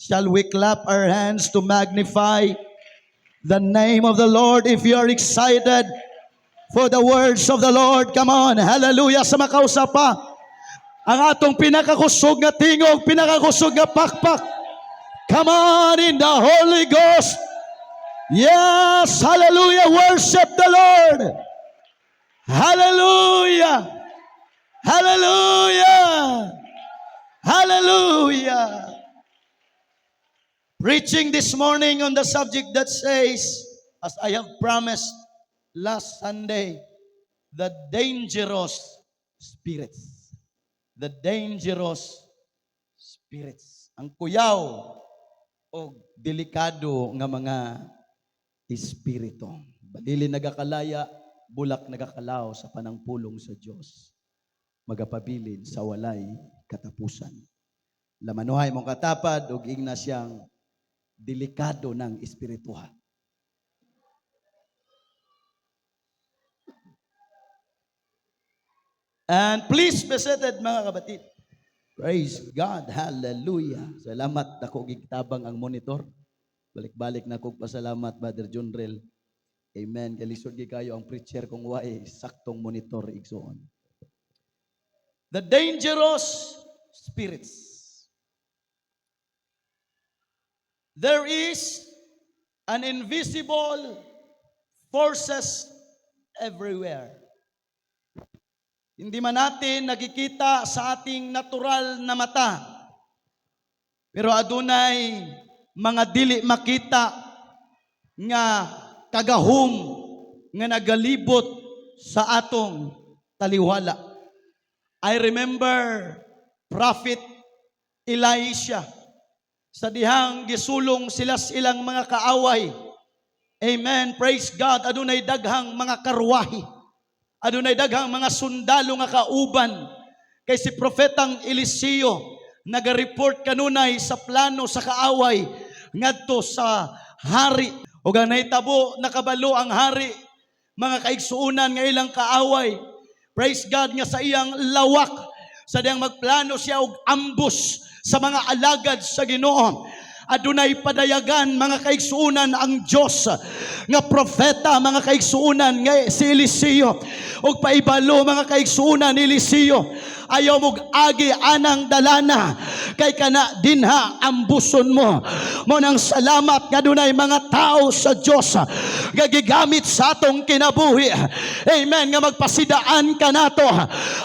Shall we clap our hands to magnify the name of the Lord if you are excited for the words of the Lord? Come on, hallelujah, sa makausa pa. Ang atong pinakakusog nga tingog, pinakakusog nga pakpak. Come on, in the Holy Ghost. Yes, hallelujah, worship the Lord. Hallelujah. Hallelujah. Hallelujah. Preaching this morning on the subject that says, as I have promised last Sunday, the dangerous spirits. The dangerous spirits. Ang kuyaw o delikado nga mga espiritu. Balili nagakalaya, bulak nagakalaw sa panangpulong sa Dios. Magapabilin sa walay katapusan. Lamanuhay mong katapad ug ingna siyang delikado ng espirituhan. And please be seated, mga kapatid. Praise God. Hallelujah. Salamat, dako gitabang ang monitor. Balik-balik na kog pasalamat, Brother Junrel. Amen. Kay lisod gyud kayo ang preacher kung waay saktong monitor, igsoon. The dangerous spirits. There is an invisible forces everywhere. Hindi man natin nakikita sa ating natural na mata. Pero adunay mga dili makita nga kagahom nga nagalibot sa atong taliwala. I remember Prophet Elisha sa dihang gisulong sila sa ilang mga kaaway. Amen. Praise God. Adunay daghang mga karwahe. Adunay daghang mga sundalo nga kauban. Kay si Propetang Eliseo naga-report kanunay sa plano sa kaaway ngadto sa hari. Ug ang nahitabo, nakabalo ang hari, mga kaigsuonan, nga ilang kaaway. Praise God, nga sa iyang lawak sa diyang magplano siya og ambush sa mga alagad sa Ginoo. Adunay padayagan, mga kaigsuonan, ang Dios nga propeta, mga kaigsuonan, nga si Eliseo, ug paibalo, mga kaigsuonan, ni Eliseo, ayaw mog agi anang dalana kay kana dinha ambuson mo. Mo nang salamat nga dunay mga tao sa Dios nga gigamit sa atong kinabuhi. Amen, nga magpasidaan kanato.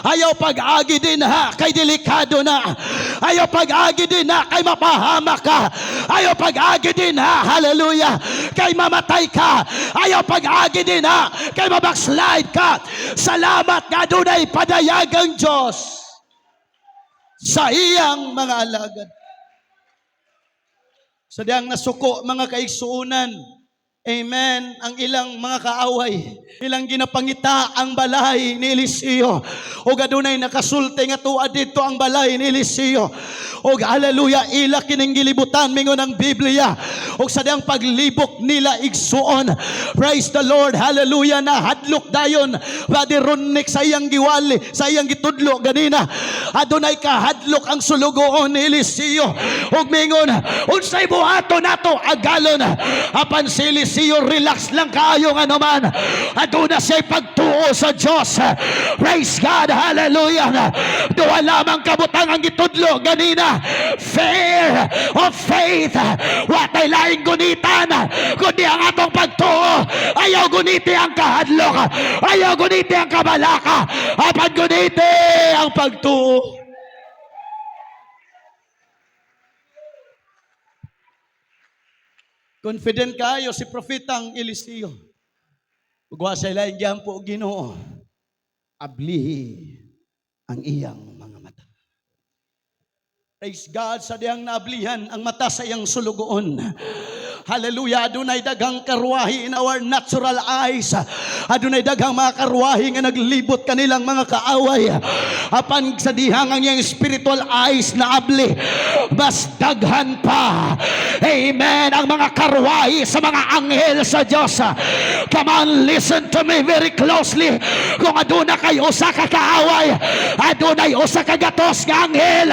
Ayaw pag-agi dinha kay delikado na. Ayaw pag-agi dinha kay mapahamak ka. Ayaw pag-agi dinha, hallelujah, kay mamatay ka. Ayaw pag-agi dinha kay mabackslide ka. Salamat nga dunay padayag ang Diyos sa iyang mga alagad. Sa diyang nasuko, mga kaigsuunan, amen, ang ilang mga kaaway, ilang ginapangita ang balay ni Eliseo. Ug adunay nakasulti nga tuwa dito ang balay ni Eliseo. Ug hallelujah, ila kining gilibutan, mingon ang Biblia. Ug sa diyang paglibok nila, igsuon, praise the Lord, hallelujah, na hadlok dayon. Brother Ronnick, sa iyang giwali, sa iyang gitudlo ganina, adunay kahadlok ang sulugoon ni Eliseo. Ug mingon, "Unsay buhaton nato, agalon?" Apan si Eliseo, relax lang kaayo nga naman. Aduna siya'y pagtuo sa Diyos. Praise God, hallelujah. Duha lamang kabutang ang gitudlo ganina. Fear of faith. Wa tay laing gunitan kundi ang atong pagtuo. Ayaw guniti ang kahadlok. Ayaw guniti ang kabalaka. Apan guniti ang pagtuo. Confident kayo si Propetang Eliseo. Ug wa sa laing giampo Ginoo, ablihi ang iyang mga mata. Praise God, sa diyang naablihan ang mata sa iyang sulugoon. Hallelujah, adunay daghang karwahi in our natural eyes. Adunay daghang mga karwahi nga naglibot kanilang mga kaaway. Apan sa dihang ang iyang spiritual eyes na abli, mas daghan pa. Amen. Ang mga karwahe sa mga anghel sa Diyos. Come on, listen to me very closely. Kung aduna kay usa ka kaaway, adunay usa ka gatos nga anghel.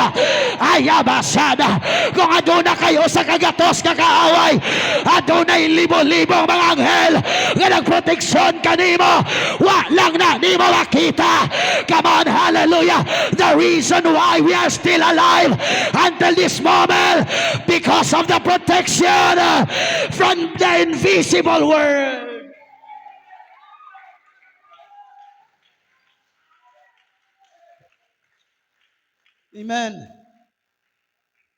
Ayabasada. Kung aduna kay usa ka gatos nga kaaway, adunay libo-libong mga anghel nga nagproteksyon kanimo. Wa lang na nimo makita. Come on, hallelujah. The reason why we are still alive until this moment, because of the protection from the invisible world. Amen.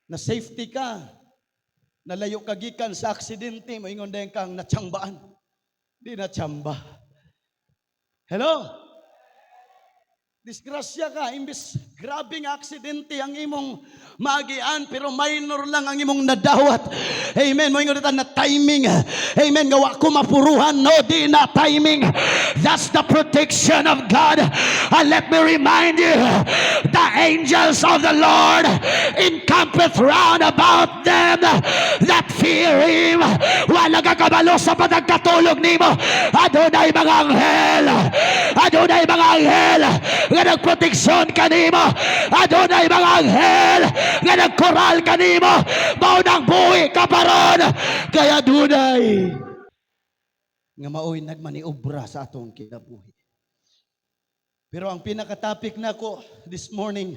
Na safety ka. Nalayo ka gikan sa aksidente, moingon din kang natsambaan. Di natsamba. Hello? Disgrasya ka, imbis grabing aksidente ang imong maagian, pero minor lang ang imong nadawat. Amen. Moingon ta na timing. Amen. Gawa ko mapuruhan. No, di na timing. That's the protection of God. And let me remind you, the angels of the Lord encampeth round about them that fear Him. Wala ka kabalo sa patagkatulog nimo. Adunay mga anghel. Adunay mga anghel nga nagproteksyon kanimo. Adunay mga anghel nga nagkoral kanimo. Mao nang buhi ka paron. Kaya dunay Nga maoy nagmaniobra sa atong kinabuhi. Pero ang pinaka-topic nako this morning,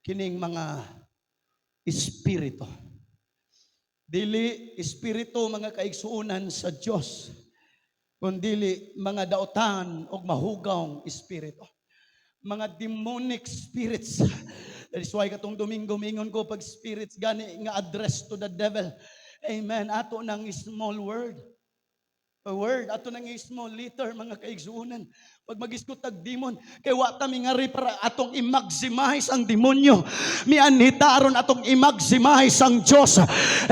kining mga espiritu. Dili espiritu, mga kaigsuonan, sa Dios, kundili mga daotan o mahugawng espiritu. Mga demonic spirits. That is why katong Domingo mingon ko, pag spirits gani nga address to the devil. Amen. Ato nang small word. A word, ato nang small letter, mga kaigsuonan. Pag magisgot tag demon, kay wa ta mingari para atong i-maximize ang demonyo. Mianhi ta aron atong i-maximize ang Diyos.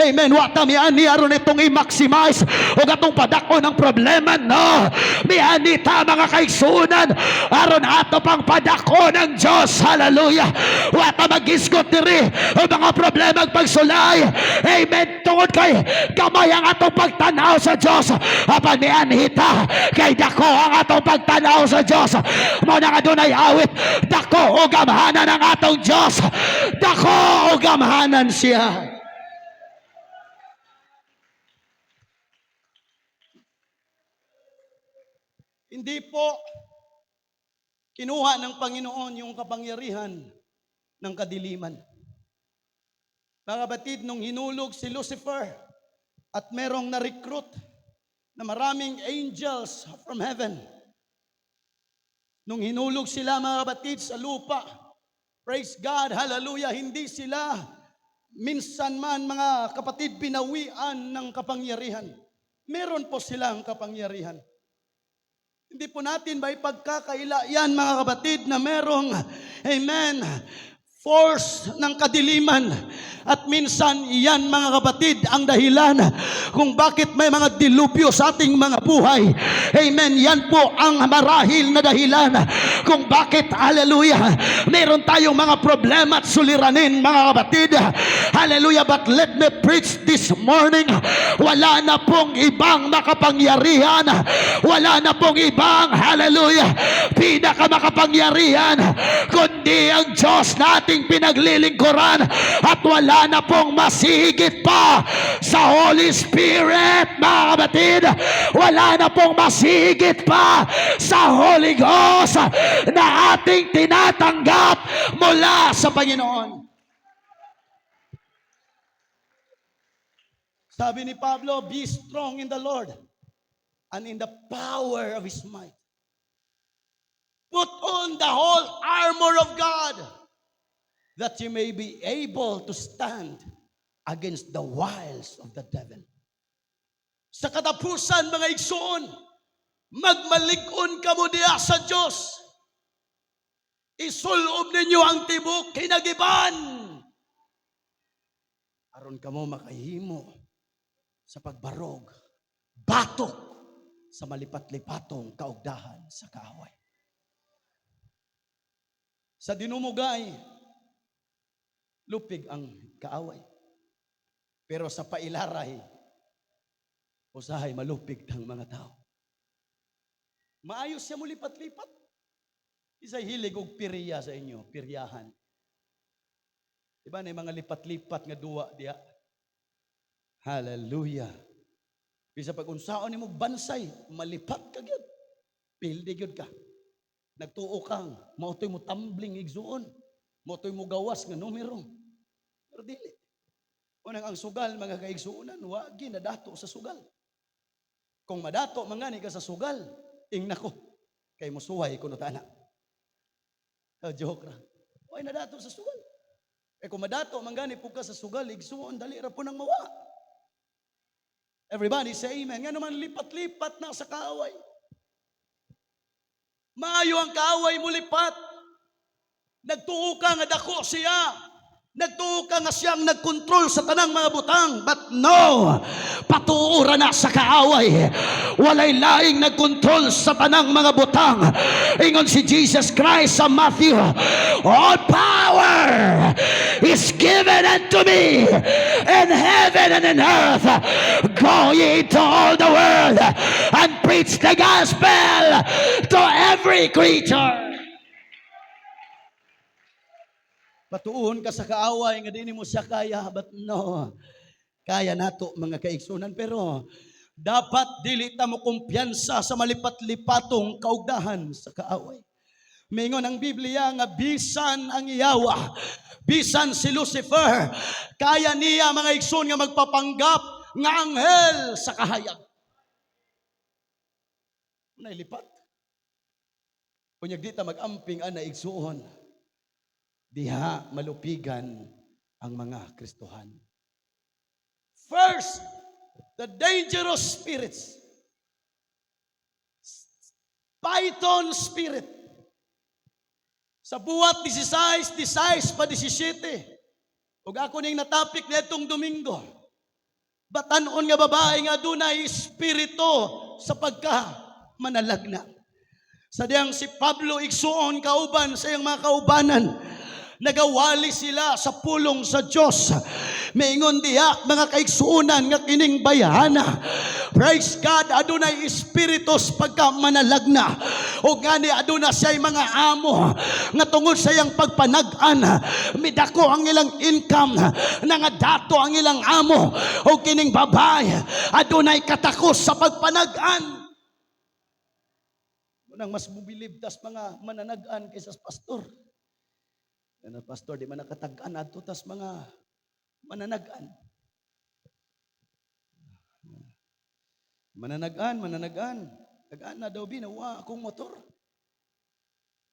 Amen. Wa ta mianhi aron itong i-maximize o atong padako ng problema. No. Mianhi ta, mga kaigsuonan, aron ato pang padako ng Diyos. Hallelujah. Wa ta magisgot diri o mga problema ang pagsulay. Amen. Tungod kay gamay ang atong pagtanaw sa Diyos. Apan mianhi ta kay dako ang atong pagtanaw sa Diyos. Mao na nga dunay awit, dako o gamhanan ang atong Diyos. Dako o gamhanan siya. Hindi po kinuha ng Panginoon yung kapangyarihan ng kadiliman. Mga kapatid, nung hinulog si Lucifer at merong na-recruit na maraming angels from heaven, nung hinulog sila, mga kapatid, sa lupa, praise God, hallelujah, hindi sila minsan man, mga kapatid, binawian ng kapangyarihan. Meron po silang kapangyarihan. Hindi po natin ba ipagkakaila yan, mga kapatid, na merong, amen, force ng kadiliman. At minsan iyan, mga kapatid, ang dahilan kung bakit may mga dilubyo sa ating mga buhay. Amen. Yan po ang marahil na dahilan kung bakit, hallelujah, meron tayong mga problema at suliranin, mga kapatid. Hallelujah. But let me preach this morning. Wala na pong ibang makapangyarihan. Wala na pong ibang, hallelujah, pinakamakapangyarihan, kundi ang Diyos na ating pinaglilingkuran. At wala na pong masigit pa sa Holy Spirit, mga kapatid. Wala na pong masigit pa sa Holy Ghost na ating tinatanggap mula sa Panginoon. Sabi ni Pablo, "Be strong in the Lord and in the power of His might. Put on the whole armor of God that you may be able to stand against the wiles of the devil." Sa katapusan, mga igsoon, magmalig-on kamo diha sa Diyos. Isulob ninyo ang tibok kinagiban. Aron kamo makahimo sa pagbarog, batok sa malipat-lipatong kaugdahan sa kaaway. Sa dinumugay, lupig ang kaaway. Pero sa pailaray, usahay malupig tang mga tao. Maayo siya mo lipat-lipat. Isa'y hilig og pirya sa inyo, piryahan. Diba na mga lipat-lipat nga duwa diya? Hallelujah. Bisa pag unsaon nimo bansay, malipat ka gyud. Pildi gyud ka. Nagtuo kang, mao toy mo tumbling, igsuon. Mao toy mo gawas nga numero. Pero dili. Unang ang sugal, mga kaigsuonan, wagi na dato sa sugal. Kung madato mangani ka sa sugal, ing nako, kay musuway kuno ta ana. Oh, joke ra. Way na dato sa sugal. Eh kung madato mangani pud ka sa sugal, igsuon, dali ra po nang mawa. Everybody say amen. Nga naman lipat-lipat na sa kaaway. Maayo ang kaaway mo lipat. Nagtuo ka nga dako siya. Nagtuo ka nga siyang nagkontrol sa tanang mga butang. But no, patuo ra na sa kaaway. Walay laing nagkontrol sa tanang mga butang. Ingon si Jesus Christ sa Matthew, "All power is given unto me in heaven and in earth. Go ye into all the world and preach the gospel to every creature." Patuon ka sa kaaway nga di mo siya kaya, but no. Kaya nato, mga kaigsunan, pero dapat dili ta mo kumpiyansa sa malipat-lipatong kaugdahan sa kaaway. Mingon ang Biblia nga bisan ang iyawa, bisan si Lucifer, kaya niya, mga igsoon, nga magpapanggap nga anghel sa kahayag. Nailipat. Unyag di ta mag-amping ana, igsuon. Diha malupigan ang mga Kristohan. First, the dangerous spirits. Python spirit. Sa Buhat 16, 16 pa 17. Ug ako ning natapik nitong Domingo. Batanon nga babae nga adunay espiritu sa pagka manalagna. Sa diyang si Pablo, igsuon, kauban sa iyang mga kaubanan, nagawali sila sa pulong sa Dios. Maingon diha, mga kaigsuonan, nga kining bayhana, praise God, adunay espiritus pagka manalagna. O gani aduna siya'y mga amo nga tungod sa iyang pagpanag-an, midako ang ilang income, nangadato ang ilang amo. O kining babae, adunay katakos sa pagpanag-an. Unang mas mubilib tas mga mananag-an kaysa sa pastor. Ano, pastor, di man nakatag-an adto tas mga mananag-an. Mananag-an, mananag-an. Tag-an na daw bi, nawa akong motor.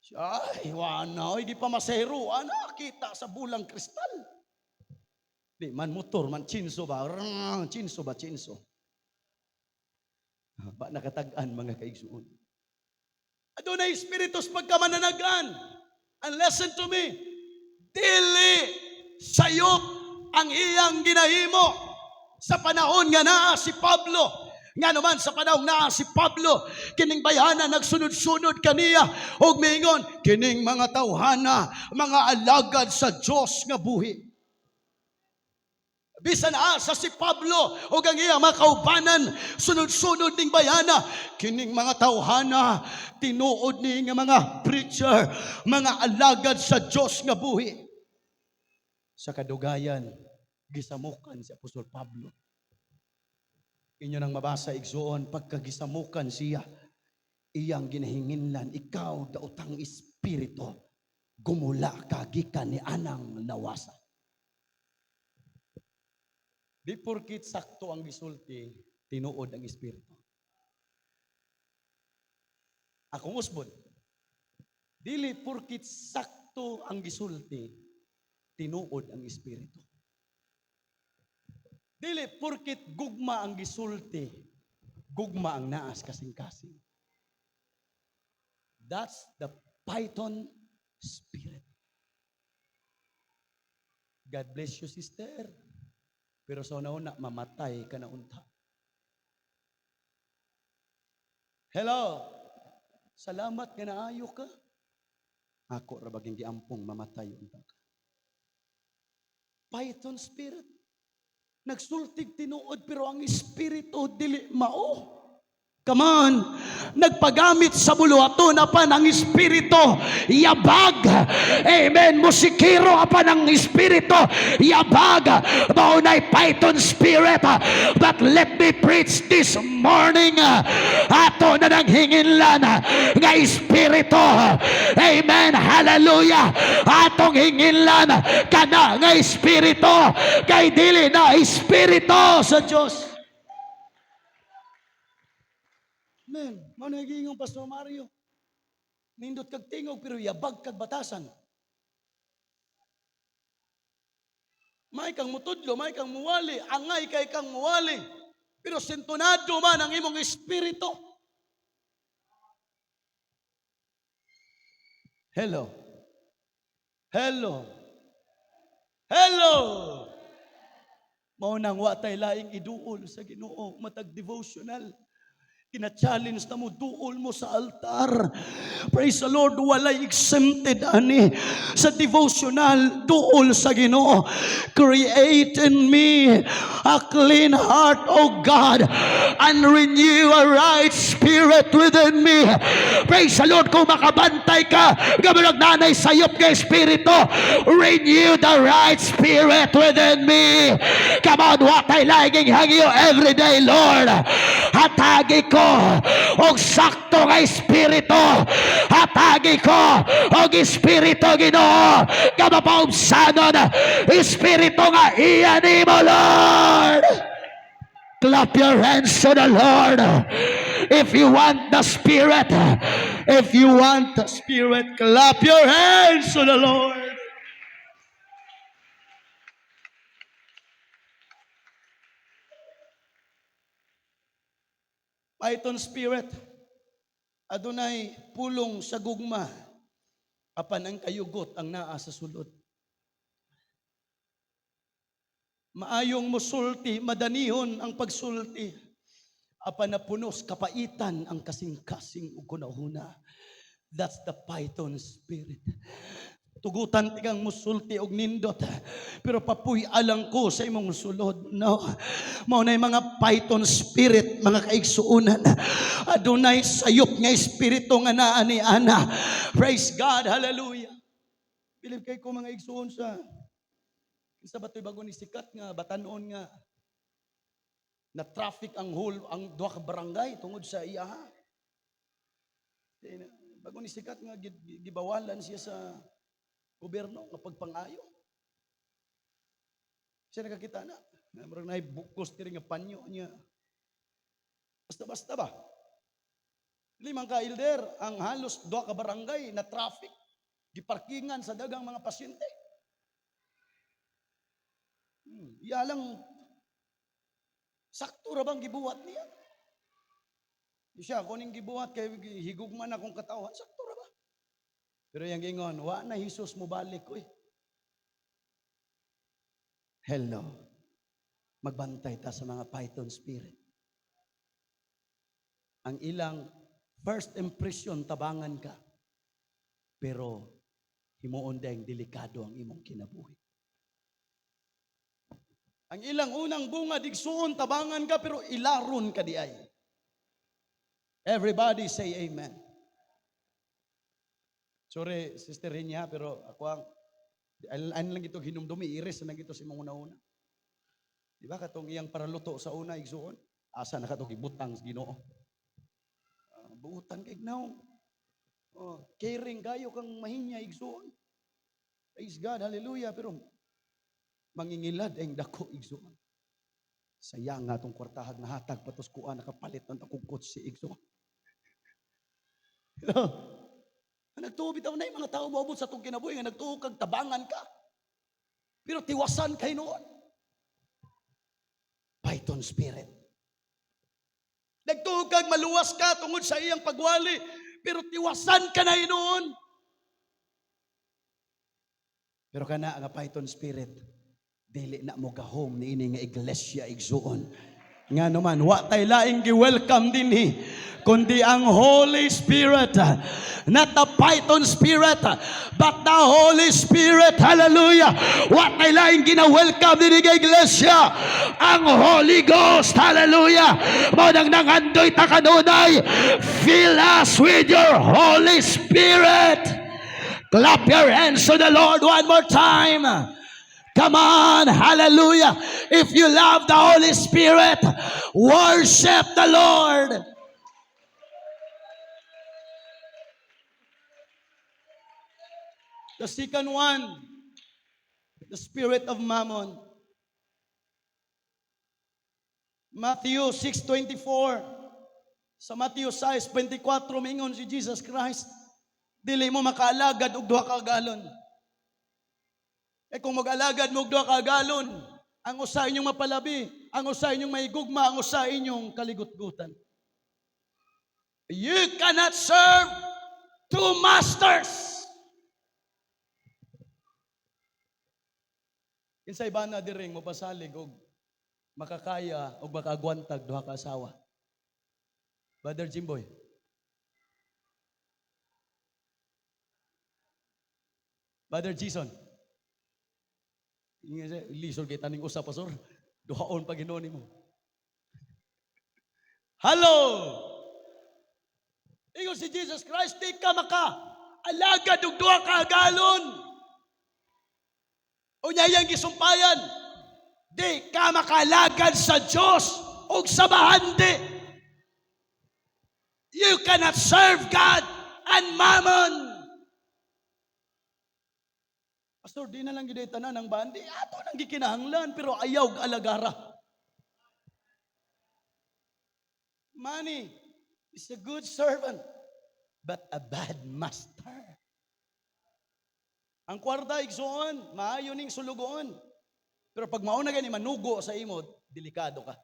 Siya, ay, wa na, oy, di pa masero. Ana, kita sa bulang kristal. Di man motor, man chinso ba? Rrrr, chinso ba, chinso? Ba nakatag-an, mga kaigsuon. Adunay espiritus pagkamananagan. And listen to me, dili sayop ang iyang ginahimo sa panahon nga naa si Pablo. Nga naman sa panahon naa si Pablo, kining bayhana nagsunod-sunod kaniya ug miingon, "Kining mga tawhana, mga alagad sa Dios nga buhi." Bisan asa si Pablo ug ang iyang mga kaubanan, sunod-sunod ning bayhana, "Kining mga tawhana, tinuod ni nga mga preacher, mga alagad sa Dios nga buhi." Sa kadugayan, gisamukan si Apostol Pablo. Inyo nang mabasa, igsuon, pagkagisamukan siya, iyang ginahinginlan, "Ikaw, daotang espiritu, gumula ka gikan ni anang lawasa." Di porkit sakto ang gisulti, tinuod ang espiritu. Akong usbon, dili porkit sakto ang gisulti, tinuod ang espiritu. Dili porkit gugma ang gisulti, gugma ang naas kasing-kasing. That's the python spirit. God bless you, sister. Pero sa una-una, mamatay ka na unta. Hello? Salamat nga naayo ka. Ako ra baging giampong mamatay unta ka. Python spirit. Nagsultig tinuod pero ang espiritu dili mao. Come on. Nagpagamit sa buluhaton apan ang espiritu yabag. Amen. Musikiro apan ang espiritu yabag. Mao nay python spirit. But let me preach this morning. Ato na nang hinginlan nga espiritu. Amen. Hallelujah. Atong hinginlan kana nga espiritu kay dili na espiritu sa Diyos. Men, mao na giingon Pastor Mario. Nindot kag tingog pero yabag kag batasan. May kang mutudlo, may kang muwali, angay kay kang muwali. Pero sintonado man ang imong espiritu. Hello. Hello. Hello. Mao nang wa tay laing iduol sa Ginoo matag devotional. Kina-challenge na mo, duol mo sa altar. Praise the Lord, walay exempted ani. Sa devotional, duol sa Ginoo. Create in me a clean heart, O God, and renew a right spirit within me. Praise the Lord, kung makabantay ka, gamanag nanay sayop nga espiritu, renew the right spirit within me. Come on, watay laging hangyo every day, Lord. Hatagi ko og sakto nga espiritu. Hatagi ko og espiritu, Ginoo, nga mapaubsanon. Espiritu nga iya nimo, Lord. Clap your hands to the Lord. If you want the Spirit, if you want the Spirit, clap your hands to the Lord. Python spirit, adunay pulong sa gugma, apan ang kayugot ang naa sa sulod. Maayong musulti, madanihon ang pagsulti, apan napunos kapaitan ang kasing-kasing ug hunahuna. That's the python spirit. Tugutan tigang musulti og nindot, pero papuy alang ko sa imong sulod. No. Mao nay mga python spirit, mga kaigsuonan. Adunay sayop nga espiritu nga naa ni ana. Praise God, hallelujah. Bilib kay ko, mga igsuon, sa kinsa ba to'y bago ni sikat nga batanon nga na traffic ang whole ang duha ka barangay tungod sa iyaha. Bago ni sikat nga gibawalan siya sa gobyerno nga pagpangayo. Siya nakakita na. Na murag naay bukos diri nga panyo niya. Basta-basta ba? Limang ka elder, ang halos duha ka barangay na traffic. Giparkingan sa dagang mga pasyente. Iya lang, sakto ra bang gibuhat niya? Di siya, kuning gibuhat kay higugma na akong katawhan, sakto ra ba? Pero yang gingon, wa na Jesus mobalik, uy. Hello. Magbantay ta sa mga python spirit. Ang ilang first impression, tabangan ka. Pero himuon dayong delikado ang imong kinabuhi. Ang ilang unang bunga, digsuon, tabangan ka, pero ilaron ka di ay. Everybody say amen. Sorry, Sister Rinya, pero ako ang, ano lang ito, hinumdumi, iris na lang ito sa imong una-una. Di ba, katong iyang paraluto sa una, igsuon? Asa na katong ibutang sa Ginoo? Buutan kay gnaw. Oh, caring kayo kang mahinya, igsuon. Praise God, hallelujah. Pero mangingilad ang dako, igsuon. Sayang nga itong kwartahag nahatag patos kuan nakapalit ng akong kotse, igsuon. Nagtuo bitaw na yung mga tao moabot sa itong kinabuhi nga nagtuo kag tabangan ka. Pero tiwasan kay noon. Python spirit. Nagtuo kag maluwas ka tungod sa iyang pagwali, pero tiwasan ka na noon. Pero kana nga python spirit, dili na mo gahom ni ini nga iglesia, igsuon. Nga naman, wa tay laing gi-welcome dinhi kundi ang Holy Spirit. Not the Python Spirit, but the Holy Spirit. Hallelujah. Wa tay laing gina-welcome dinhi nga iglesia. Ang Holy Ghost. Hallelujah. Mao nang nangandoy ta kanunay. Fill us with your Holy Spirit. Clap your hands to the Lord one more time. Come on, hallelujah. If you love the Holy Spirit, worship the Lord. The second one, the spirit of Mammon. Matthew 6:24. Sa Matthew 6:24 mingon si Jesus Christ, dili mo makaalagad og duha ka galon. Eh kung mag-alagad mo og duha ka galon, ang usa inyong mapalabi, ang usa inyong mahigugma, ang usa inyong kaligutgutan. You cannot serve two masters. Kinsay bana diri mo pasalig og makakaya og makagwantag duha ka asawa? Brother Jimboy. Brother Jason. Lisod kay taning usa, pastor. Duhaon pa Ginoo nimo. Hello. Ingon si Jesus Christ, di ka maka alagad og duha ka galon. Unya iyang gisumpayan, di ka makalagad sa Diyos ug sa bahandi. You cannot serve God and Mammon. Pastor, di na lang gid tanan ang bahandi. Ato nang gikinahanglan, pero ayaw alagara. Money is a good servant, but a bad master. Ang kwarta, igsuon, maayo ning sulugoon. Pero pag mauna gani manugo sa imo, delikado ka.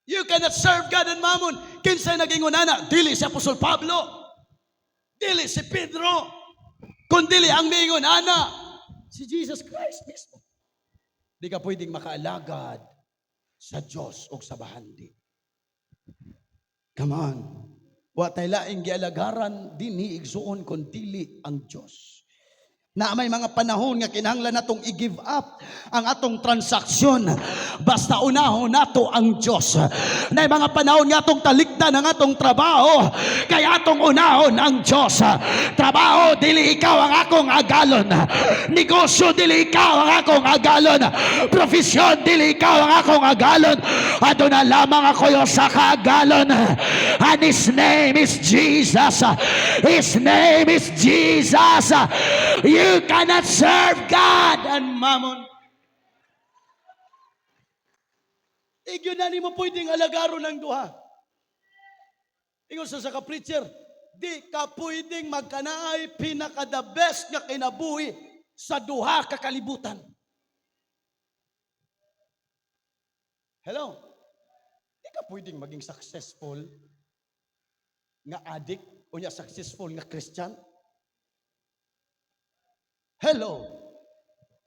You cannot serve God and Mammon. Kinsay nag-ingon ana? Dili si Apostol Pablo. Dili si Pedro. Kundili ang miingon ana si Jesus Christ mismo. Di ka pwedeng makaalagad sa Diyos o sa bahandi. Come on. Wa tay laing gialagaran dinhi, igsuon, kun dili ang Diyos. Na may mga panahon nga kinahanglan natong i-give up ang atong transaksyon basta unahon nato ang Diyos. Na may mga panahon nga atong talikdan ang atong trabaho kay atong unahon ang Diyos. Trabaho, dili ikaw ang akong agalon. Negosyo, dili ikaw ang akong agalon. Profesyon, dili ikaw ang akong agalon. Aduna lamang ako usa ka agalon. And His name is Jesus. His name is Jesus. You cannot serve God and Mammon. Igyo na nimo pwedeng alagaron ng duha. Ingon sa ka preacher, di ka pwedeng magkanaay pinaka the best nga kinabuhi sa duha ka kalibutan. Hello? Di ka pwedeng maging successful nga addict o nya successful nga Christian. Hello?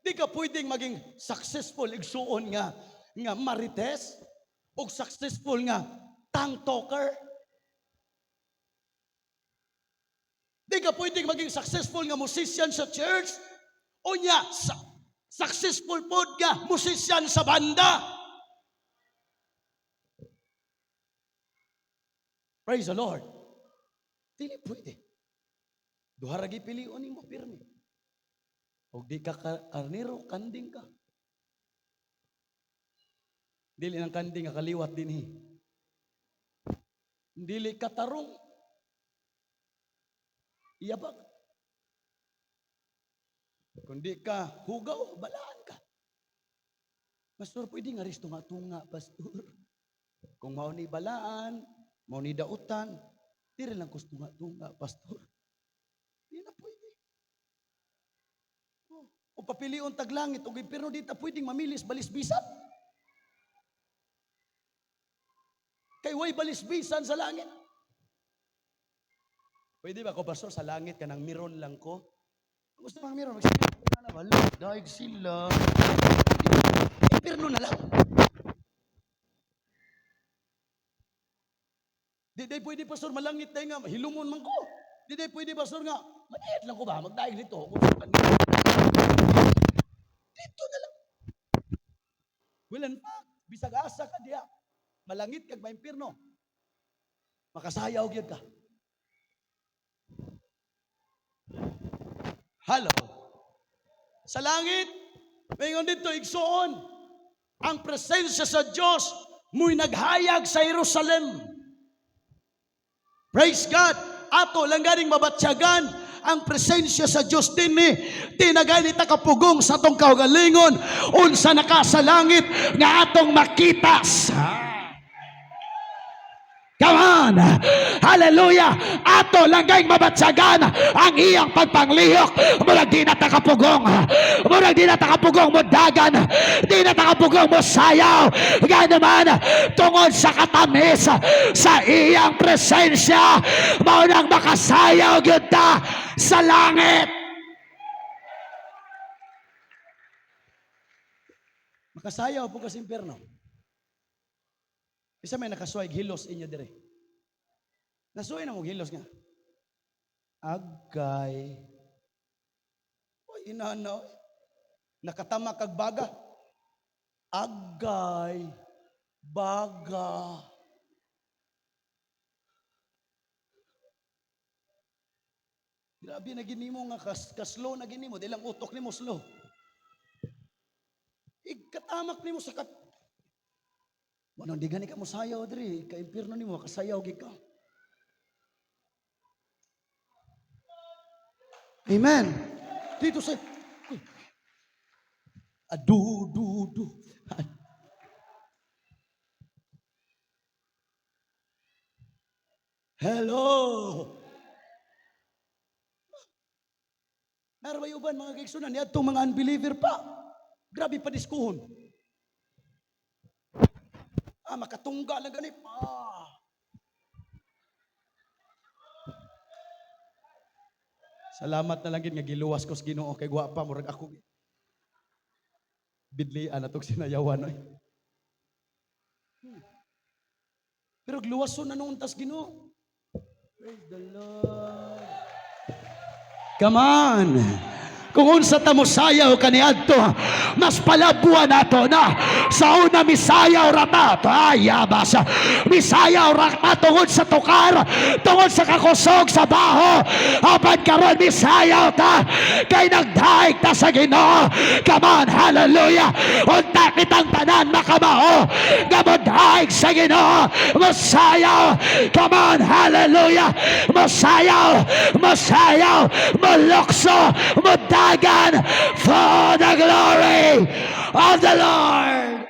Di ka pwedeng maging successful, igsuon, nga marites o successful nga tongue talker. Di ka pwedeng maging successful nga musician sa church o nya successful pod nga musician sa banda. Praise the Lord. Dili pwede. Duha ra gipilion nimo pirmi. Og di ka karnero, kanding ka. Dili ng kanding nga kaliwat dinhi. Dili ka tarong. Iyabag. Kung di ka hugaw, balaan ka. Pastor, pwede nga rin tunga-tunga, pastor. Kung mao ni balaan, mao ni dautan, di rin lang kus tunga-tunga, pastor. Di na pwede. Oh, o papilion taglangit, o pero di ta pwedeng mamilis balisbisan. Kay way balisbisan sa langit. Pwede ba ko, pastor, sa langit ka nang miron lang ko? Gusto bang miron? Magsabi na, wala, daig sila. Impirno na lang. Di pwede, pastor, malangit tayo nga, hilumon man ko. Di pwede, pastor, nga, maliit lang ko ba, magdaig dito. Dito na lang. Well, in fact, bisag asa ka diya, malangit kag maimpirno. Makasayaw gyud ka. Hello. Sa langit, mayon dito, igsuon, ang presensya sa Diyos mo'y naghayag sa Jerusalem. Praise God! Ato lang ganing mabatyagan ang presensya sa Diyos dinhi. Di na gani ta kapugong sa atong kaugalingon unsa naka sa langit Nga atong makita sa. Come on! Hallelujah! Ato lang kay mabatyagan ang iyang pagpanglihok. Murag di na ta kapugong. Murag di na ta kapugong mo dagan. Di na ta kapugong mo sayaw. Gano man, tungod sa katamis sa iyang presensya, mao nang makasayaw gyud ta sa langit. Makasayaw po ka sa impyerno. Isa may nakasuway hilos inyo dire. Nasuway na mo hilos nga. Agay. Oy, inana. Oy. Nakatama kag baga. Agay. Baga. Grabe na gini mo nga kaslow na gini mo. Di lang utok nimo slow. Ikatamak nimo sa kat. Manong di gani ka mo sayaw diri, ka impierno nimo kasayaw gid ka. Amen. Dito sa adu du du. Hello. Naraway uban mga kaigsunan niadtong mga unbeliever pa. Grabe pa diskuhon. Ah, makatungga lang gani. Ah. Salamat na lang gid nga giluwas ko sa Ginoo kay wa pa murag ako bidlian atong sinayawan oy. Pero giluwason na noon tas Ginoo. Praise the Lord. Come on. Kung unsa ta mo sayaw kaniadto, mas palabuan nato na. Sa una misayaw ra ta, ay abasa. Misayaw ra ta tungod sa tukar, tungod sa kakusog sa baho. Apan karon misayaw ta kay nagdaig ta sa Ginoo. Come on, hallelujah. Unta kitang tanan makamao nga modaig sa Ginoo. Mosayaw. Come on, hallelujah. Mosayaw, mosayaw, molokso, modagan for the glory of the Lord.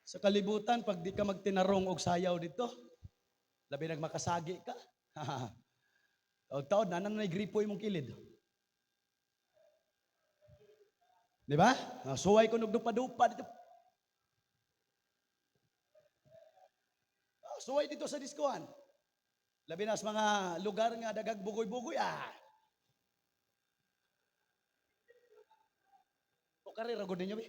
Sa kalibutan, pag di ka magtinarong og sayaw dito, labi nag makasagi ka. Taod-taod, nanan na gripo imong kilid. Di ba? Suway ko nugdupa-dupa dito. Ah, suway dito sa diskoan. Labi na sa mga lugar nga dagag bugoy-bugoy, ah. O karera gud ninyo, be.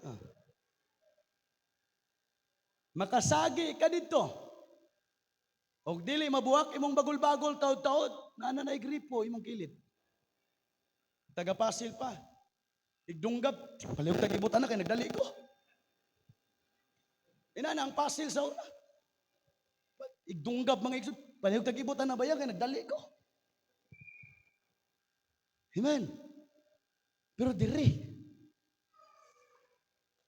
Ah. Makasagi ka dito. Og dili mabuak imong bagol-bagol taod-taod, naa na gripo imong kilid. Taga-pasil pa. Igdunggab, palihog tag-ibutan na kay nagdali ko. Ina na ang pasil sa una. Igdunggab mga igsoon, palihog tag-ibutan na ba yan kay nagdali ko. Amen. Pero diri,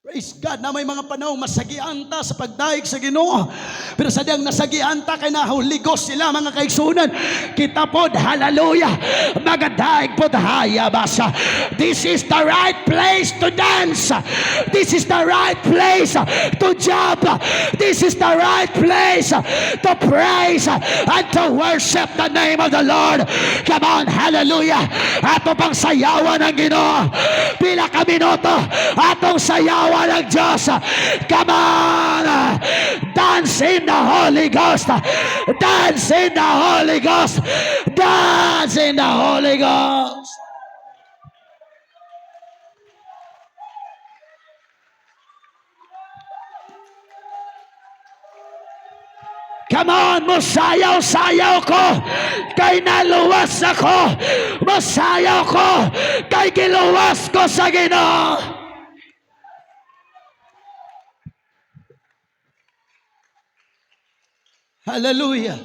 praise God na may mga panahon masagian ta sa pagdaig sa Ginoo. Pero sa diyang nasagian ta kay nahuligos sila mga kaigsunan. Kita pod, hallelujah. Magadaig pod, haya basa. This is the right place to dance. This is the right place to jump. This is the right place to praise and to worship the name of the Lord. Come on, hallelujah. Ato pang sayawan ang Ginoo. Pila ka minuto atong sayawan ang Diyos. Come on! Dance in the Holy Ghost. Dance in the Holy Ghost. Dance in the Holy Ghost. Come on, musayaw-sayaw ko kay naluwas ako. Musayaw ko kay giluwas ko sa Ginoo. Hallelujah.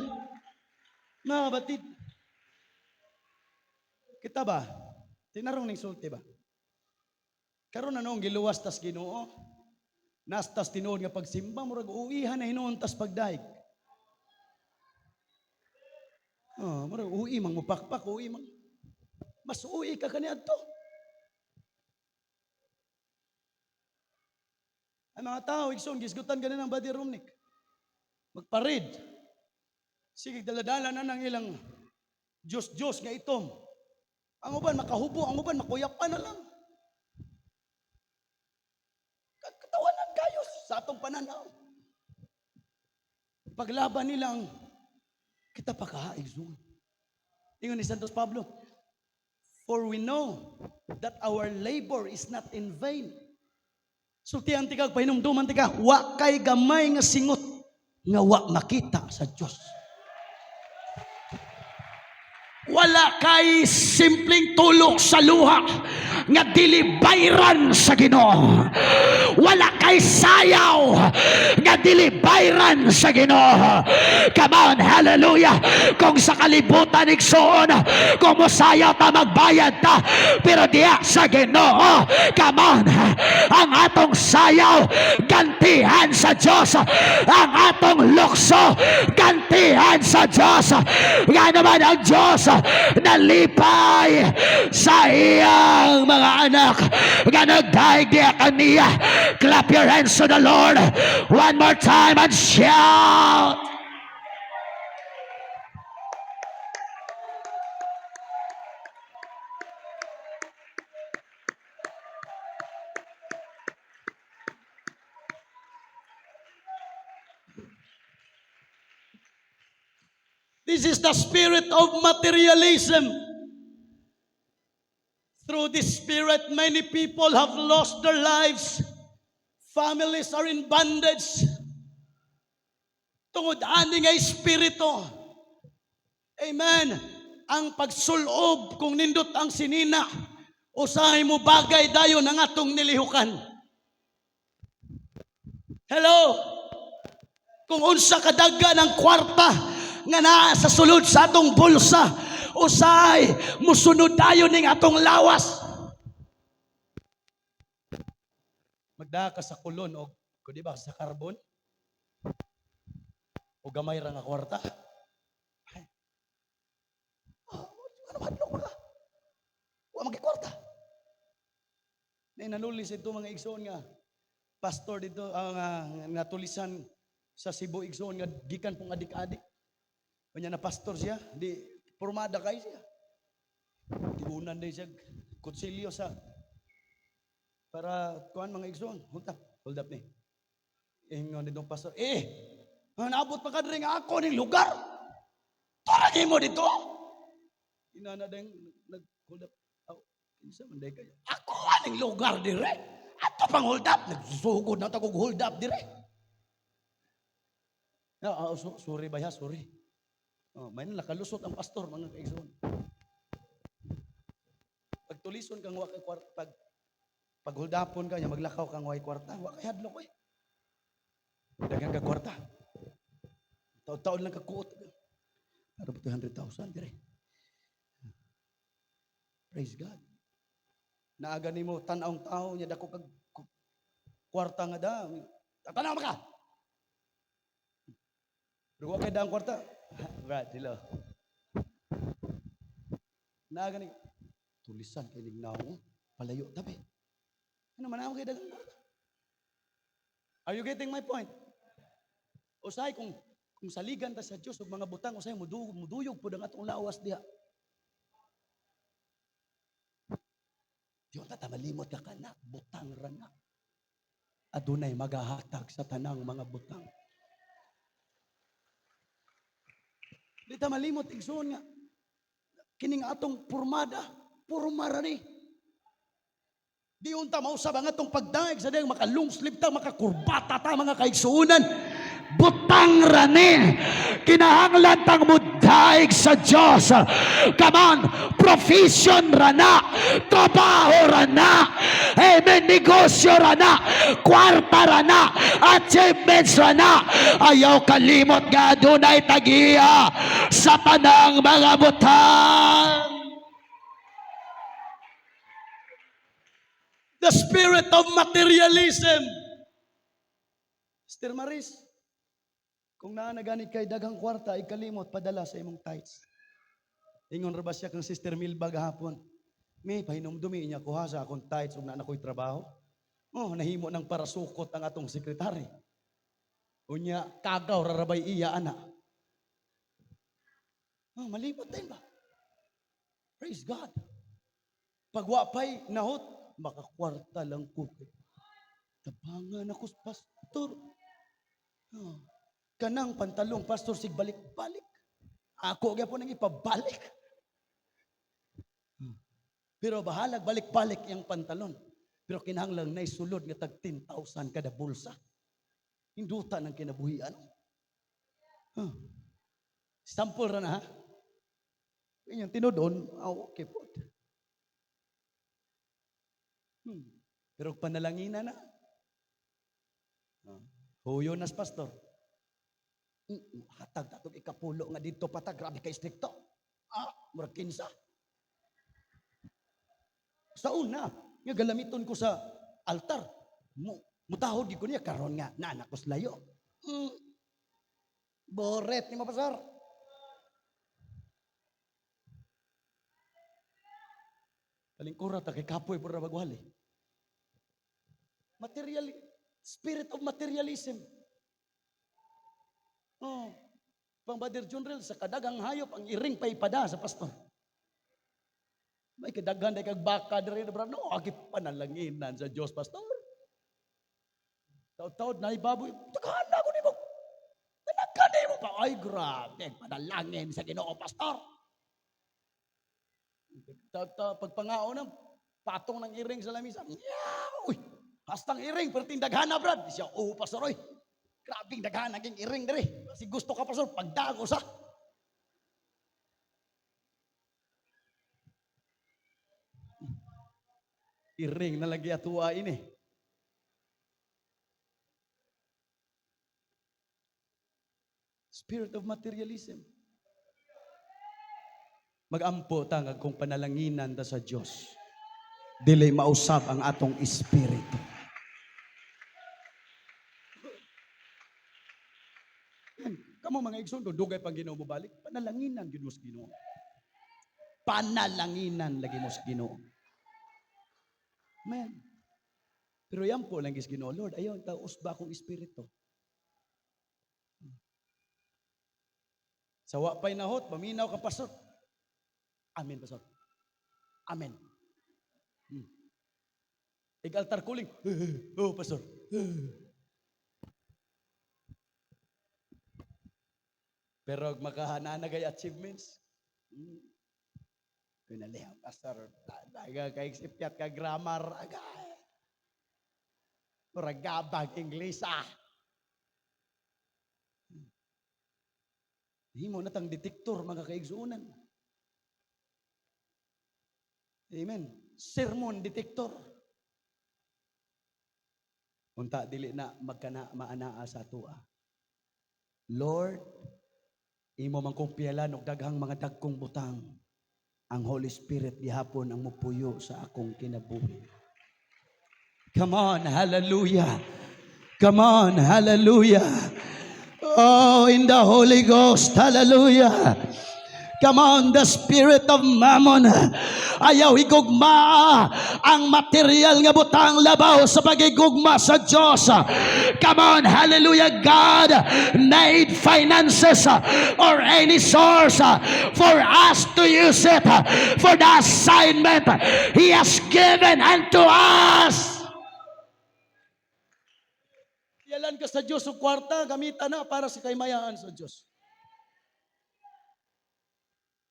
Mga kapatid, kita ba? Tinarong ning sulti ba? Karon na noong giluwas tas Ginoo. Nastas tinuod nga pagsimba, murag uihan na hinuon tas pagdaig. Oh, murag ui mang mupakpak, ui mang mas ui ka kaniadto. Ang mga tao, igsoon, gisgutan ganin ang body romnik. Magparid. Sige, daladala na ng ilang Diyos-Diyos nga itom. Ang uban makahubo, ang uban makuyapan na lang. Katawanan kayo sa atong pananaw. Paglaban nilang kita pa ka, igsoon. Ingon ni Santos Pablo, "For we know that our labor is not in vain." Sultihan tika, pahinumduman tika, wa kay gamay nga singot nga wa makita sa Diyos. Wala kay simpleng tulok sa luha nga dili bayran sa Ginoo. Wala kay sayaw nga dili bayran sa Ginoo. Come on, hallelujah. Kung sa kalibutan, igsoon, kung mosayaw ta, magbayad ta, pero diya sa Ginoo, come on, ang atong sayaw gantihan sa Dios. Ang atong lukso gantihan sa Dios. Nga naman ang Dios nalipay sa iyang mga anak nga nagdaig diya kaniya. Clap your hands to the Lord one more time and shout. This is the spirit of materialism. Through this spirit, many people have lost their lives. Families are in bondage. Tungod ani nga espiritu. Amen. Ang pagsulob kung nindot ang sinina, usahay mo bagay dayon ang atong nilihukan. Hello? Kung unsa kadagan ang kwarta nga naa sa sulod sa atong bulsa, usahay musunod dayon ning atong lawas. Magdaa ka sa kulon o kundi ba sa karbon o gamay ra nga kwarta. Ay. Oh, ano, hadlok ka? Wa man kwarta. Nay nanulis ito mga igsoon nga pastor dito ang natulisan sa Cebu, igsoon, nga gikan pong adik-adik. Unya na pastor siya, di pormada kay siya. Tibunan din siya kutsilyo sa para kuan, mga igsoon. Hold up, hold up ni. Ingon dito pastor, "Eh, naabot pa ka diri nga ako ning lugar. Turagi mo dito." Inana din nag hold up. "Aw, kinsa man day kayo? Ako aning lugar dire. Ato pang hold up, nagsugod na ta kog hold up dire." Ah, ah, so, sorry ba ya, sorry. Oh, may nakalusot ang pastor, mga kaigsoon. Pag tulison kang wa kay kwarta, pag holdapon ka, nya maglakaw kang way kwarta, wa kay hadlok eh. Daghan ka kwarta. Taon-taon lang ka kuot. Para ba 200,000 dire? Praise God. Naaga nimo tan-awng tao nya dako kag kwarta nga da. Tanaw ka. Pero wa kay daang kwarta. Brad, hello. Naaga ni tulisan kay lignaw, palayo tabi. Ano man ako kay dagang kwarta? Are you getting my point? Usahay kung saligan ta sa Dios ug mga butang, usahay muduyog, muduyog pud ang atong lawas diha. Di ta malimot ka kanak, butang ra na. Adunay magahatag sa tanang mga butang. Di ta malimot, igsoon, nga kining atong pormada, porma ra ni. Di unta mausab ang atong pagdaig sa dayang makalungslim ta, makakurbata ta, mga kaigsuonan. Butang rani. Kinahanglan tang mudaig sa Dios. Come on, profession rana, trabaho rana, amen, negosyo rana, kwarta rana, achievements rana. Ayaw kalimot nga adunay tagiya sa tanang mga butang. The spirit of materialism. Sister Maris, kung naa na gani kay daghang kwarta, ikalimot padala sa imong tithes. Ingon ra ba siya kang Sister Milba gahapon? May pahinumdumi niya kuha sa akong tithes ug naa na ko'y trabaho. Oh, nahimo ng parasukot ang atong sekretary. Unya, kagaw rarabay iya ana. Oh, malipot din ba? Praise God. Pagwapay nahot, makakwarta lang ko. Tabangan ako, pastor. Oh. Kanang pantalong, pastor, sig balik-balik. Ako gyapon ang ipabalik. Pero bahalag balik-balik yung pantalon. Pero kinahanglan na sulod nga tag 10,000 kada bulsa. Hinduta ng kinabuhian. Huh. Sample ra na ha. Inyong tinudon, oh, okay po. Pero panalangina na. Huyo nas pastor. Hatag tatong ikapulo nga dito pata, grabe kay strikto. Ah, murag kinsa. Sa una, nga galamiton ko sa altar. Mutahod gyud ko niya karon nga naanak ko sa layo. Boret ni mo, pastor. Palingkura ta kay kapoy pud ra bagwali. Material spirit of materialism. Oh, pang Brother Junrel, sa kadagang hayop ang iring pa ipada sa pastor. May kadaghan day kag baka diri na, brad. No, agi panalanginan sa Dios, pastor. Taud-taud na ibaboy, takahan na ako nimo. Tanagkan nimo pa. Ay grabe, panalangin sa Ginoo, pastor. Ta pagpangao ng patong ng iring sa lamisa. Meow! Uy, hastang iring pero tindaghana, brad. Di siya, oh pastor, oy. Grabing daghan naging iring diri. Si gusto ka, pastor, pagdago sa. Iring na lagi atuwa ini. Spirit of materialism. Magampo ta nga kung panalanginan ta sa Dios, dili mausab ang atong espiritu. Yan, kamo mga igsoon, dugay pang Ginoo mobalik, panalanginan gyud mo sa Ginoo. Panalanginan lagi mo sa Ginoo. Man. Pero yan po lang gis Ginoo, Lord, ayaw ta usba akong espiritu. Sa wa pa'y nahot, paminaw ka, pastor. Amen, pastor. Amen. Ig-altar calling. Oh, pastor. Pero makahananagay achievements. Pinalihan, pastor. Daga kay isipyat ka grammar. Agay. Murag gabag Ingles ah. Himo na tang detektor mga kaigsuonan. Amen. Sermon detector. Unta dili na magkana maanaa sa atua. Lord, imo man kong piyalan og daghang mga dagkong butang. Ang Holy Spirit gihapon ang mupuyo sa akong kinabuhi. Come on, hallelujah. Come on, hallelujah. Oh, in the Holy Ghost, hallelujah. Come on, the spirit of mammon. Ayaw higugma ang material nga butang labaw sa pagigugma sa Diyos. Come on, hallelujah. God made finances or any source for us to use it for the assignment He has given unto us. Yalan ka sa Diyos o kwarta, gamitan na para sa kaymayaan sa Diyos.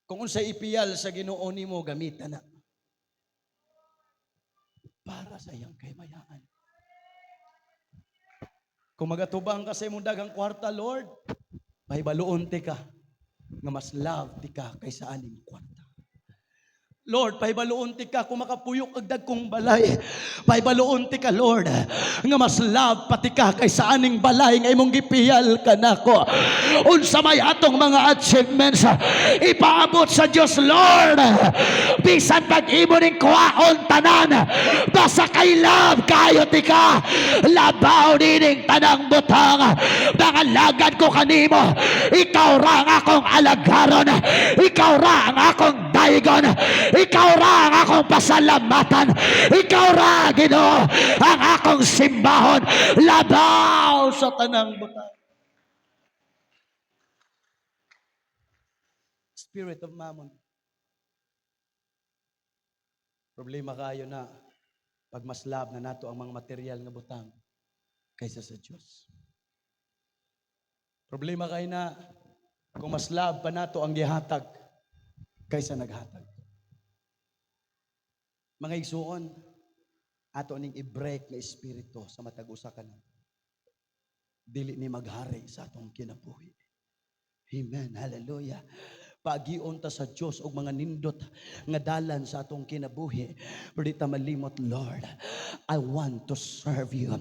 Kung unsay ipiyal sa Ginoo nimo, gamitan na para sa iyang kaymayaan. Kung magatubang ka sa imong daghang kwarta, Lord, pahibaluon tika nga mas love tika kaysa aning kwarta. Lord, pahibaluon tika kung makapuyok og dagkong balay. Pahibaluon tika, Lord, nga mas love pa tika kaysa aning balay nga imong gipiyal kanako. Unsa may atong mga achievements, ipaabot sa Dios, Lord. Bisan pag imo ning kuhaon tanan, basta kay love kayo tika. Labaw nining tanang butang. Mga lagad ko kanimo, ikaw ra ang akong alagaron, ikaw ra ang akong daygon, ikaw ra ang akong pasalamatan, ikaw ra, Ginoo, ang akong simbahon, labaw sa tanang butang. Spirit of Mammon. Problema kayo na pag mas love na nato ang mga material nga butang kaysa sa Diyos. Problema kayo na kung mas love pa nato ang gihatag kaysa naghatag. Mga igsuon, ato ning i-break na espiritu sa matag usa ka. Dili ni maghari sa atong kinabuhi. Amen. Hallelujah. Paagion ta sa Dios og mga nindot nga dalan sa atong kinabuhi. Pero di ta malimot, Lord, I want to serve you.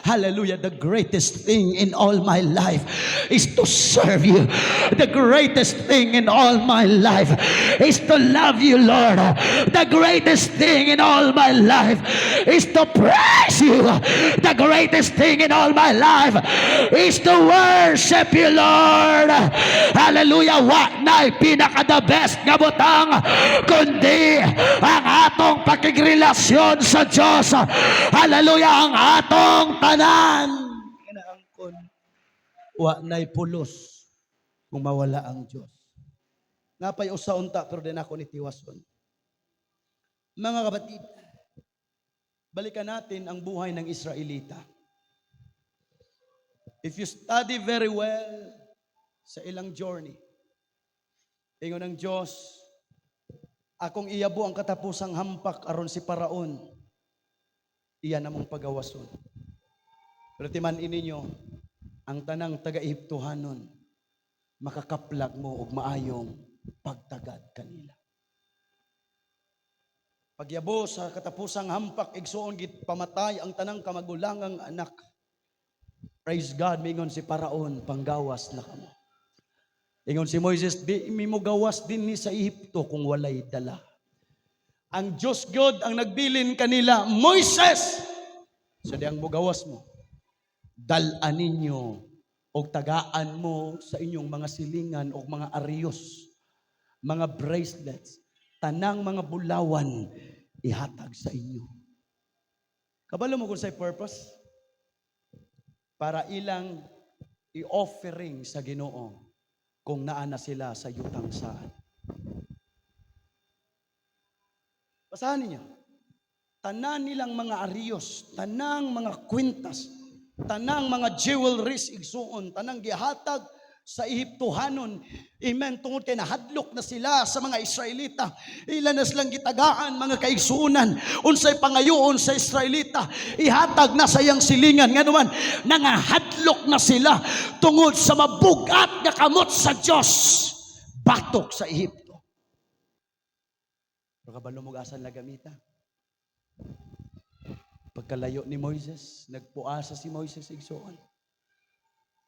Hallelujah. The greatest thing in all my life is to serve you. The greatest thing in all my life is to love you, Lord. The greatest thing in all my life is to praise you. The greatest thing in all my life is to worship you, Lord. Hallelujah. Wa na'y pinaka the best nga butang kundi ang atong pakigrelasyon sa Diyos. Hallelujah, ang atong tanan. Kinaangkon, wa na'y pulos kung mawala ang Diyos. Napay usa unta, pero di nako ni tiwason. Mga kapatid, balikan natin ang buhay ng Israelita. If you study very well sa ilang journey, ingon ng Diyos, "Akong iyabo ang katapusang hampak aron si Paraon, iya namong pagawason." Pero timan ninyo, ang tanang taga-Ehiptohanon, makakaplag mo og maayong pagtagad kanila. Pagyabo sa katapusang hampak, igsuon, pamatay ang tanang kamagulangang anak. Praise God, mingon si Paraon, "Panggawas na kamo." Ingon si Moises, "Di mi mo gawas dinhi sa Ehipto kung walay dala." Ang Diyos God ang nagbilin kanila, "Moises, sa diyang mogawas mo, dal-an ninyo o tagaan mo sa inyong mga silingan o mga ariyos, mga bracelets, tanang mga bulawan, ihatag sa inyo." Kabalo mo kung sa'y purpose? Para ilang i-offering sa Ginoo kung naa na sila sa yutang saan. Basahan ninyo. Tanan nilang mga ariyos, tanang mga kwintas, tanang mga jewelries, igsuon, tanang gihatag sa Ehiptohanon. Amen. Tungod kay nahadlok na sila sa mga Israelita. Ila na silang gitagaan, mga kaigsuonan. Unsay pangayoon sa Israelita, ihatag na sa iyang silingan. Nga naman, nangahadlok na sila tungod sa mabugat nga kamot sa Dios batok sa Ehipto. Pero kabalo mo asan la gamita? Pagkalayo ni Moises, nagpuasa si Moises, igsuon.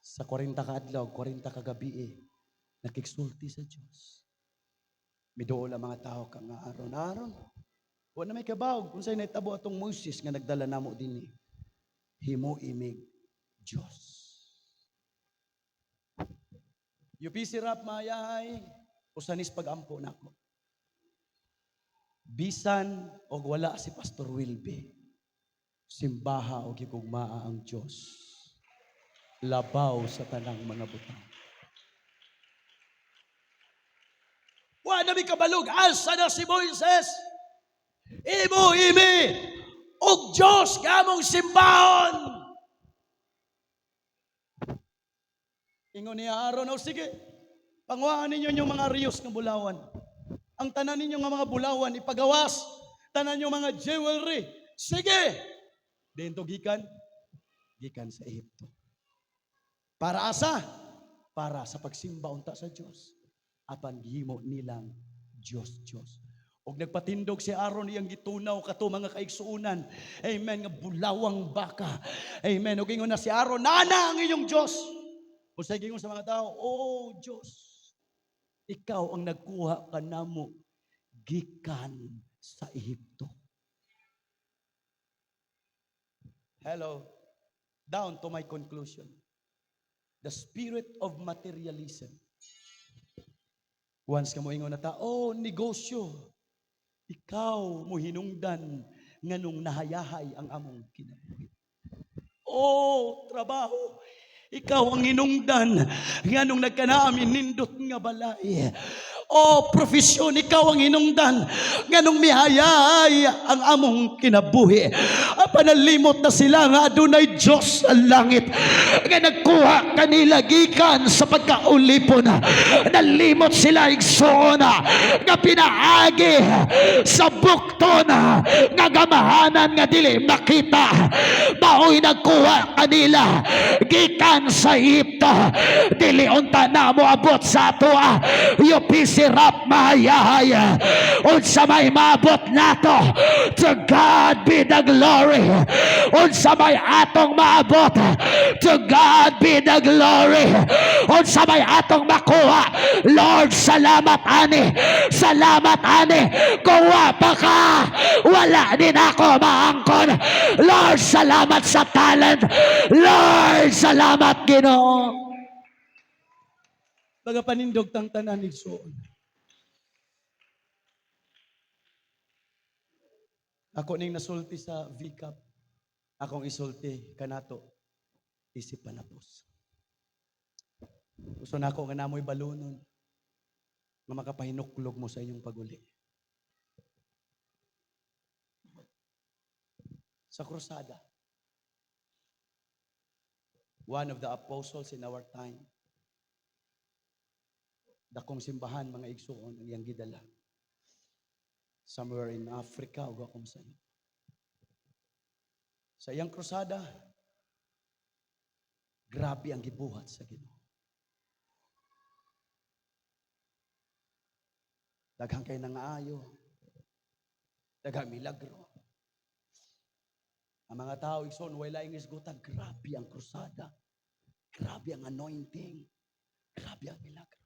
Sa 40 ka adlaw, 40 ka gabi eh, nakigsulti sa Diyos. Miduol ang mga tao kang Aaron. "Aaron, wa na may kabawg kung sa'y naitabo atong Moises nga nagdala namo dinhi. Himo imig Diyos." UPC rap mayahay, usanis pag-ampo nako. Bisan og wala si Pastor Wilby, simbaha og higugmaa ang Diyos. Labaw sa tanang mga butang. Wa na mi kabalog, asa na si Moises? Imo imi og Diyos nga among simbahon. Ingon ni Aaron, "O sige, panguhaan ninyo yung mga riyos ng bulawan. Ang tanan ninyo nga mga bulawan, ipagawas. Tanan yung mga jewelry. Sige." Dito gikan, gikan sa Ehipto. Para asa? Para sa pagsimba unta sa Dios. Apan gihimo nilang Diyos Diyos. Og nagpatindog si Aaron, iyang gitunaw kato, mga kaigsuunan. Amen, nga bulawang baka. Amen. Og ingon na si Aaron, "Nana ang inyong Diyos." Unsay gingon sa mga tao? "Oh Diyos, ikaw ang nagkuha kanamo gikan sa Ehipto." Hello. Down to my conclusion. The spirit of materialism. Once ka mo ingon na ta, "Oh, negosyo. Ikaw mo hinungdan nganong nahayahay ang among kinabuhi. Oh, trabaho. Ikaw ang hinungdan nganong nagkanaami nindot nga balay. Oh, profesyon, ikaw ang hinungdan nganong mihayay ang among kinabuhi." Apan nalimot na sila nga adunay Diyos sa langit nga nagkuha kanila gikan sa pagkaulipon. Nalimot sila, igsoon, nga pinaagi sa bukton nga gamahanan nga dili makita maoy nagkuha kanila gikan sa Ehipto. Dili unta na moabot sa atoa UPC rap mahayahay. Unsa may maabot nato, to God be the glory. Unsa may atong maabot, to God be the glory. Unsa may atong makuha, Lord, salamat ani, salamat ani. Kuha pa ka, wala din ako maangkon. Lord, salamat sa talent. Lord, salamat, Ginoo. Baga panindog tang tanan, igsoon. Ako ning nasulti sa VCAP. Akong isulti kanato isip panapos. Gusto nako nga namoy balunon nga makapahinuklog mo sa inyong paguli. Sa krusada, one of the apostles in our time, dakong simbahan, mga igsuon, ang iyang gidala. Somewhere in Africa o akong sayo. Sa iyang krusada, grabe ang gibuhat sa Ginoo. Daghang kay nangaayo. Daghang milagro. Ang mga tao, igsoon, way laing isgutan. Grabe ang krusada. Grabe ang anointing. Grabe ang milagro.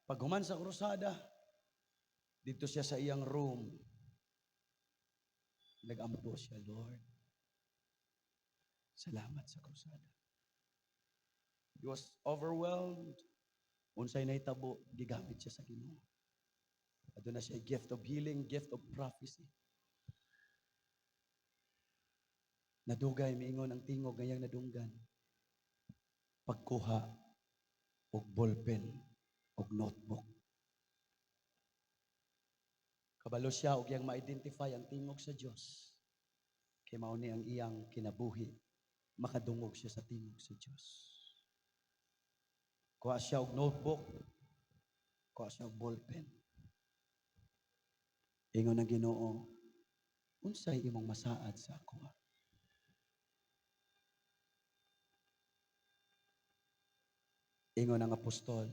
Pag human sa krusada, dito siya sa iyang room. Nag-ampo siya, "Lord, salamat sa krusada." He was overwhelmed. Unsay nahitabo, gigamit siya sa Ginoo. Aduna siya gift of healing, gift of prophecy. Nadugay miingon ang tingog ngayang nadunggan. Pagkuha og ballpen og notebook. Kabalo siya og iyang ma-identify ang tingog sa Dios. Kay mao ni ang iyang kinabuhi. Makadungog siya sa tingog sa Dios. Kuha siya og notebook, kuha siya og ballpen. Ingon ang Ginoo, "Unsay imong masaad sa ako?" Ingon ang apostol,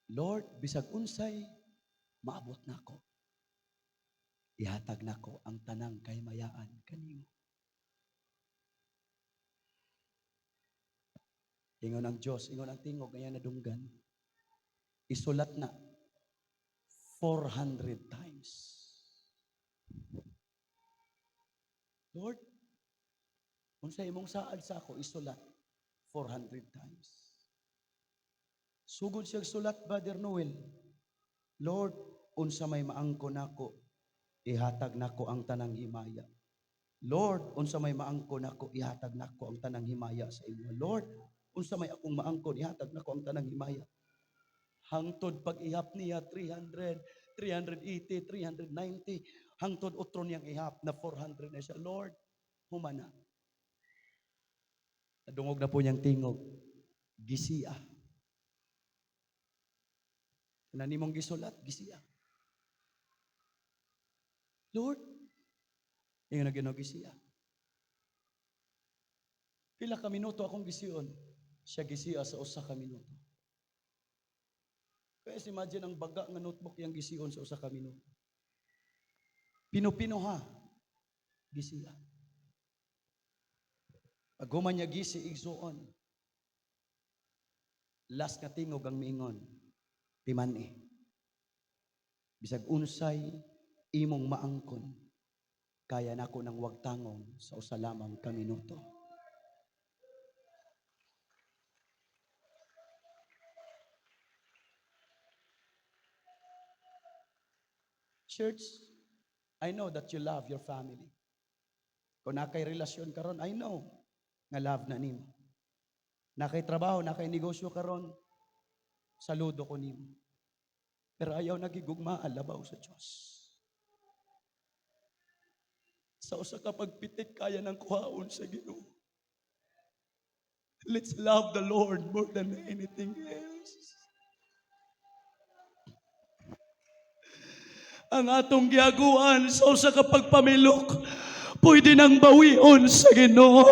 "Lord, bisag unsay maabot nako. Ihatag nako ang tanang kahimayaan kanimo." Ingon ang Dios, ingon ang tingog nga nadunggan, "Isulat na 400 times." "Lord, unsa imong saad sa ako?" "Isulat 400 times." Sugod siya sulat, Brother Noel. "Lord, unsa may maangko nako, ihatag nako ang tanang himaya. Lord, unsa may maangko nako, ihatag nako ang tanang himaya sa imo. Lord, unsa may akong maangkon, ihatag nako ang tanang himaya." Hangtod pag-ihap niya, 300, 380, 390, hangtod utro niyang ihap na 400 na siya. "Lord, humana." Nadungog na po niyang tingog, "Gisia. Tanan nimong gisulat, gisia." "Lord, Ingon na Ginoo, gisia. Pila ka minuto akong gision, siya gisia sa 1 ka minuto. Kaya imagine ang baga nga notebook yang gision sa 1 ka minuto. Pino-pino ha, gisia. Pag human niya gisi, igsuon. Last nga tingog ang miingon, timan-i. Bisag unsay imong maangkon, kaya nako nang wagtangon sa usa lamang ka minuto. Church, I know that you love your family. Kung naa kay relasyon karon, I know nga love na nimo. Naa kay trabaho, naa kay negosyo karon, saludo ko nimo. Pero ayaw nag higugmaa labaw sa Diyos. Sa usa ka pagpitik kaya nang kuhaon sa Ginoo. Let's love the Lord more than anything else. Ang atong gihaguan sa usa ka pagpamilok, pwede nang bawion sa Ginoo.